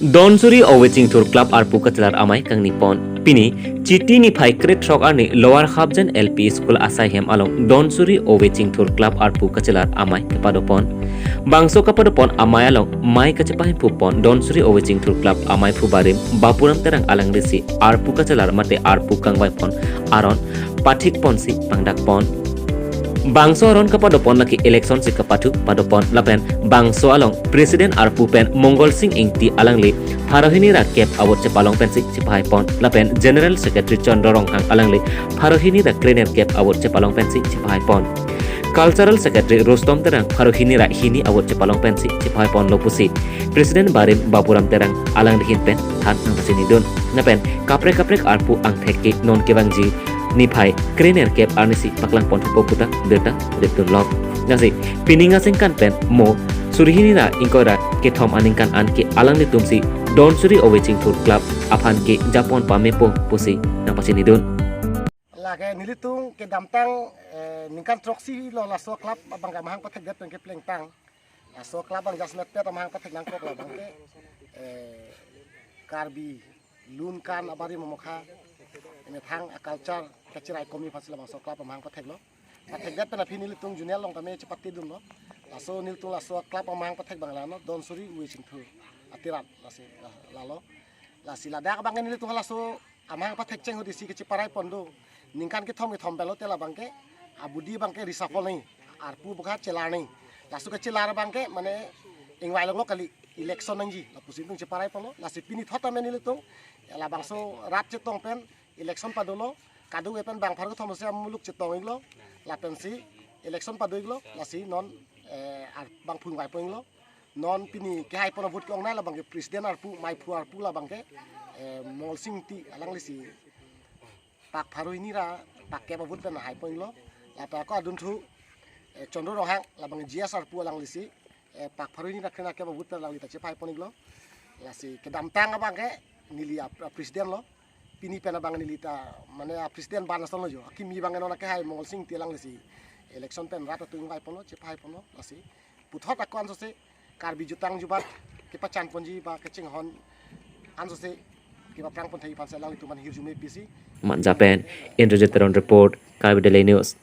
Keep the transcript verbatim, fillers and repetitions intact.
Donsuri Ove Chingthur Club arpu kachelar amei kangni pon. Pini Chiti niphai krethrok arni Lower Hapjan L P School asai hem along Donsuri Ove Chingthur Club arpu kachelar amei kepado pon. Bangso kepado pon amei along mei kachepahemphu pon Donsuri Ove Chingthur Club ameiphu barim Bapuram Terang alanglisi arpu kachelar mate arpu kangvai pon aron pathik ponsi pangdak pon. Bangso aron kepado pon lake election si kepathu pado pon lapen bangso along President arpu pen Mongol Sing Ingti alangli pharo hini ra kep a-vote chepalong pensi chepahai pon lapen General Secretary Chandra Ronghang alangli pharo hini ra krenerkep a-vote chepalong pensi chepahai pon. Cultural Secretary Rustom Terang pharo hini ra hini a-vote chepalong pensi chepahai ponlo pusi President barim Bapuram Terang alangli ahin pen than nangpachinidun. Lapen kaprek kaprek arpu angthek ke non kevangji niphai krenerkep arnisi paklang ponthupo puta birta dipdunlo. Lasi pini Ngasengkan pen mo suri hini ra ingkoi ra kethom aningkan anke alanglitumsi Donsuri Ove Chingthur Club aphan ke japon pamepo pusi nangpachinidun. Lake nelitum kedamtang eh, ningkan throksi lo laso club abang amahang pathekdet pen keplengtang. Laso club abang just metpet amahang pathek nangkok labang ke eh, Karbi lun kan abari momokha methang a-culture kachirai komi aphansi labangso club amahang patheklo. Pathekdet pen aphi nelitum junior along tame chepatedunlo. Laso nelitum laso club amahang pathek abang lano Donsuri Ove Chingthur atirat lasi lalo. Lasi ladak abang nelitum laso amahang pathek cheng hudi si kecheparai pon do. Ningkan kethom kethom pen lote labang ke abudi abang ke reshuffle nangji. Arpu bokha chelar nangji. Laso kechelar abang ke mane ingvai longlo kali election nangji. Lapusi nelitum cheparai ponlo. Lasi pini thot amen nelitum labangso rat chetong pen election padolo. Kadokave pen bang pharo kethom si amuluk chetong iklo. Lapensi election pado iklo. Lasi non eh, ar- bangphu ingvai pon iklo. Non pini kehai pon a-vote ke-ongnei labang ke President arpu, meiphu arpu labang ke eh, Mongol Sing Ingti alanglisi pak pharo hini ra pak kep a-vote pen hai pon iklo. Lapen ako adunthu eh, Chandra Ronghang labang G S arpu alanglisi eh, pak pharo hini ra krenerkep a-vote pen alangli ta chepahai pon iklo. Lasi kedamtang abang ke neli a, a-president lo. Pini pen abang neli ta mane a-president ban ason lo jo. Akimi abang non akehai Mongol Sing Ingti alanglisi election pen rat atum ingvai ponlo, chepahai ponlo. Lasi puthot ako ansose Karbi jutang jubat kepachan ponji ba kachinghon ansose kepaprang pon thai aphansi alanglitum aphan hirjume pisi. Manja pen Indrajit Teron report, Karbi Daily News.